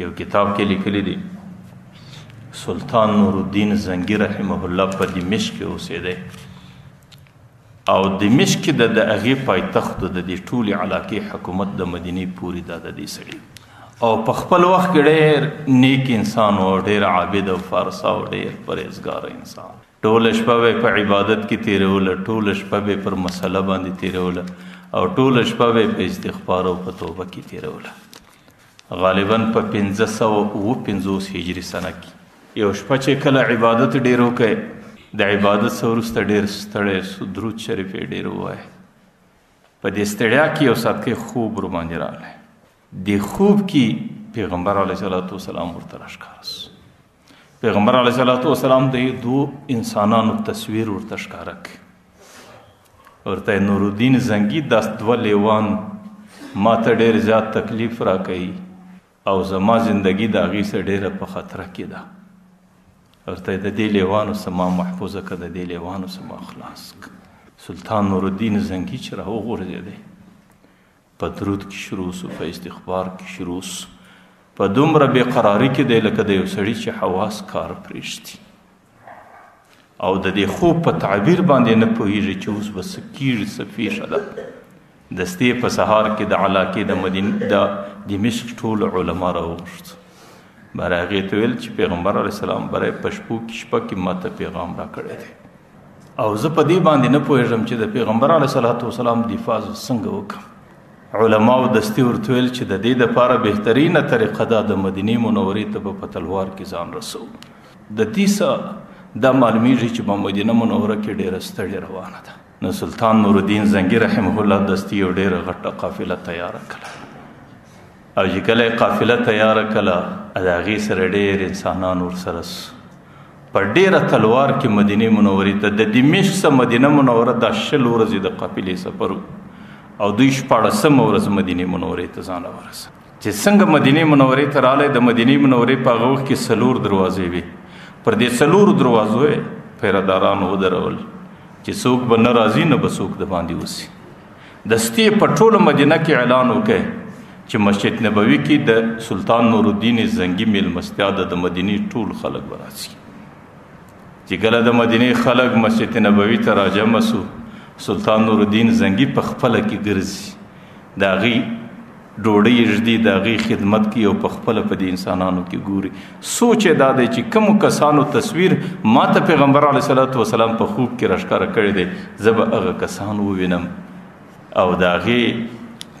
یو کتاب کې لیکلي دي، سلطان نورالدین زنګي رحمه الله په دمشق کې اوسېدی او دمشق کې د هغې پایتخت د دې ټولې علاقې حکومت د مدینې پورې دا د دې سړي، او په خپل وخت کې ډېر نیک انسان و، ډېر عابد او فارسا او ډېر پرهېزګار انسان. ټوله شپه به په عبادت کې تېروله، ټوله شپه به پر مسله باندې تېروله، او ټوله شپه به په استغفار او په توبه کې تېروله. غالبا په 557 هجري سنه کې یو شپه چې کله عبادت ډېر وکړي، د عبادت څخه وروسته ډېر ستړی سو، درود شریف یې ډېر ووایه. په دې ستړیا کې یو ساعت کې خوب ورباندې راغلی. دې خوب کې پیغمبر علیه الصلاة والسلام ورته راښکاره سو. پیغمبر علیه الصلاة والسلام د دوو انسانانو تصویر ورته ښکاره کړ. ورته نورالدین زنګي دا دوه لیوان ما ته ډېر زیات تکلیف راکوي او زما زندګي د هغې څخه ډېره په خطره کې ده. ورته د دې لیوانو څخه ما محفوظه کړه، د دې لیوانو څخه ما خلاص کړه. سلطان نورالدین زنګي چې راوغورځېدی، په درود کې شروع سو، په استغفار کې شروع سو، په دومره بېقراري کې دی لکه د یو سړي چې حواس کار پرېږدي او د دې خوب په تعبیر باندې نه پوهېږي چې اوس به څه کېږي، څه پېښه ده. دستې په سهار کې د علاقې د مدینې د دمشق ټول علما راوغوښت. باره هغې ته ویل چې پیغمبر علیه السلام باره په شپو کې شپه کې ما ته پیغام راکړی دی او زه په دې باندې نه پوهېږم چې د پیغمبر علیه الصلاة والسلام دفاع زه څنګه وکړم. علماو دستي ورته ویل چې د دې دپاره بهترینه طریقه دا د مدینې منورې ته به په تلوار کې ځان رسوو. د دې څه دا معلومیږي چې په مدینه منوره کې ډېره ستړې روانه ده. نو سلطان نورالدین زنګي رحمه الله دستي یو ډېره غټه قافله تیاره کړه، او چې کله یې قافله تیاره کړه، د هغې سره ډېر انسانان ورسره سو. په ډېره تلوار کې مدینې منورې ته د دمشق څخه مدینه منوره دا 20 ورځې د قافلې سفر و، او دوی 16مه ورځ مدینې منورې ته ځان ورسه. چې څنګه مدینې منورې ته راغلی، د مدینې منورې په هغه وخت کې 4 دروازې وې. پر دې 4 دروازو یې پیرهداران ودرول چې څوک به نه راځي نه به څوک د باندې وځي. دستي په ټوله مدینه کې اعلان وکړ چې مسجد نبوي کې د سلطان نورالدین زنګي میلمستیا ده، د مدینې ټول خلک به راځي. چې کله د مدینې خلک مسجد نبوي ته راجمع سو، سلطان نورالدین زنګي په خپله کې ګرځي، د هغې ډوډۍ ږدي، د هغې خدمت کوي او په خپله په دې انسانانو کې ګوري. سوچ یې دا دی چې کومو کسانو تصویر ما ته پیغمبر علیه الصلاة والسلام په خوب کې راښکاره کړی دی، زه به هغه کسان ووینم او د هغې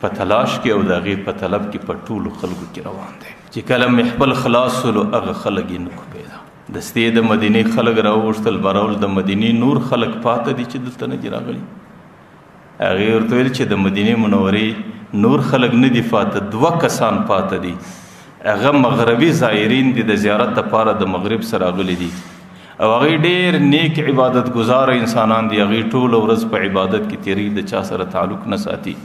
په تلاش کې او د هغې په طلب کې په ټولو خلکو کې روان دی. چې کله محفل خلاص سولو، هغه خلک یې نه کو پیدا. دستې د مدینې خلک راوغوښتل، برول د مدینې نور خلک پاته دي چې دلته نه دي راغلي. هغې ورته ویل چې د مدینې منورې نور خلک نه دي پاته، 2 کسان پاته دي. هغه مغربي زایرین دي، د زیارت دپاره د مغرب سره راغلي دي، او هغې ډېر نیک عبادت ګزاره انسانان دي. هغې ټوله ورځ په عبادت کې تېروي، د چا سره تعلق نه ساتي،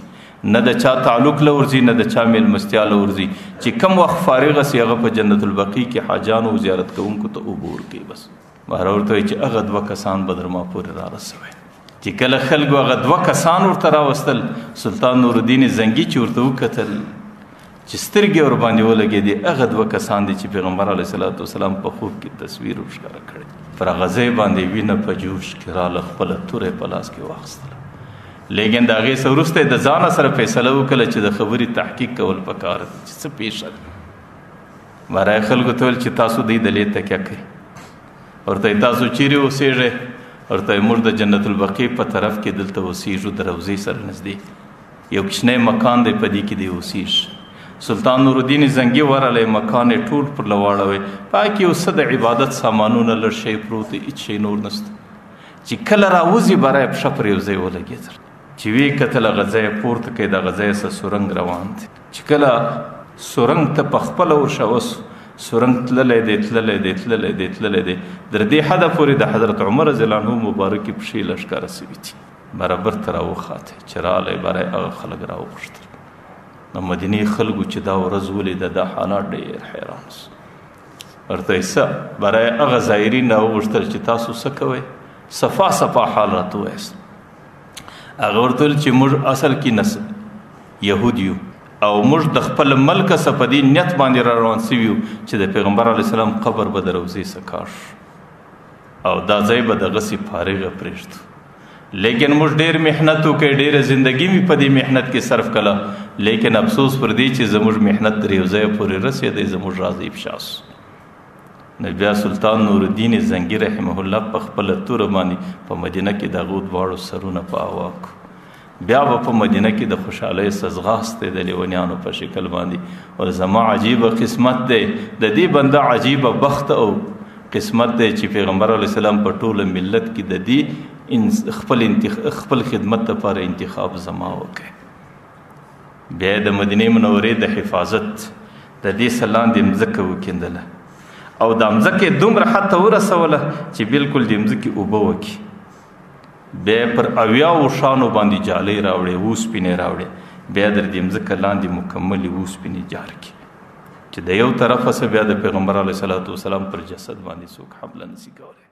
نه د چا تعلق له ورځي، نه د چا میلمستیا له ورځي. چې کم وخت فارغه سي هغه په جنت البقیع کې حاجانو او زیارت کوونکو ته اوبه ورکوي. بس بهر ورته وایي چې هغه 2 کسان به در ما پورې را رسوي. چې کله خلکو هغه 2 کسان ورته راوستل، سلطان نورالدین زنګي چې ورته وکتل، چې سترګې ورباندې ولګېدې، هغه 2 کسان دي چې پیغمبر علیه الصلاة والسلام په خوب کې تصویر ورښکاره کړی. پر هغه ځای باندې وینه په جوش کې راله، خپله توره یې په لاس کې واخیستله. لیکن د هغې څخه وروسته یې د ځانه سره فیصله وکړه چې د خبرې تحقیق کول پکار دي چې څه پېښه ده. برای خلکو ته ویل چې تاسو دې دلې تکیه کوئ. ورته یې تاسو چیرې اوسېږئ؟ ورته یې موږ د جنت البقیع په طرف کې دلته اوسېږو، د روضې سره نږدې یو کوچنی مکان دی، په دې کې دی اوسېږي. سلطان نورالدین زنګي ورغلی، مکان یې ټول پر له واړوی، په هغې کې یو څه د عبادت سامانونه لږ شی پروت دی، هېڅ شی نور نشته. چې کله راوځي برای پښه پر یو ځای ولګېدل، چې ویې کتل هغه ځای پورته کوي، دغه ځای څخه سورنګ روان دی. چې کله سورنګ ته په خپله ورشوه سو، سورنګ تللی دی، تللی دی، تللی دی، تللی دی، تر دې حده پورې د حضرت عمر رضی الله عنه مبارکې پښې له ښکاره سوي دي. برابر ته راوخاته، چې راغلی برای هغه خلک راوغوښتل. د مدینې خلکو چې دا ورځ ولیده، دا حالات ډېر حیران سو. ورته یې څه برای هغه زایرین راوغوښتل چې تاسو څه کوئ، صفا صفا حال راته ووایاست. هغه ورته وویل چې موږ اصل کې یهود یو، او موږ د خپل ملک څخه په دې نیت باندې را روان سوي یو چې د پیغمبر علیه السلام قبر به د روضې څخه کاږ او دا ځای به دغسې فارغه پرېږدو. لیکن موږ ډېر محنت وکړ، ډېره زندګي مې په دې محنت کې صرف کړه، لیکن افسوس پر دې چې زموږ محنت تر یو ځایه پورې رسېدی، زموږ راز افشا سو. نو بیا سلطان نورالدین زنګي رحمه الله په خپله توره باندې په مدینه کې د هغو دواړو سرونه په هوا کړو. بیا به په مدینه کې د خوشحالۍ څه ځغاست دی د لیونیانو په شکل باندې. او زما عجیبه قسمت دی، د دې بنده عجیبه بخت او قسمت دی چې پیغمبر علیه السلام په ټوله ملت کې د دې خپل خدمت لپاره انتخاب زما وکړي. بیا د مدینې منورې د حفاظت د دې څه لاندې مځکه وکیندله او دا مځکه یې دومره حد ته ورسوله چې بالکل د مځکې اوبه وکړي. بیا پر 70 اوښانو باندې جالۍ راوړې، اوسپنې راوړې، بیا در دې مځکه لاندې مکملې اوسپنې جار کړي چې د یو طرفه څخه بیا د پیغمبر علیه الصلاة والسلام پر جسد باندې څوک حمله نسي کولی.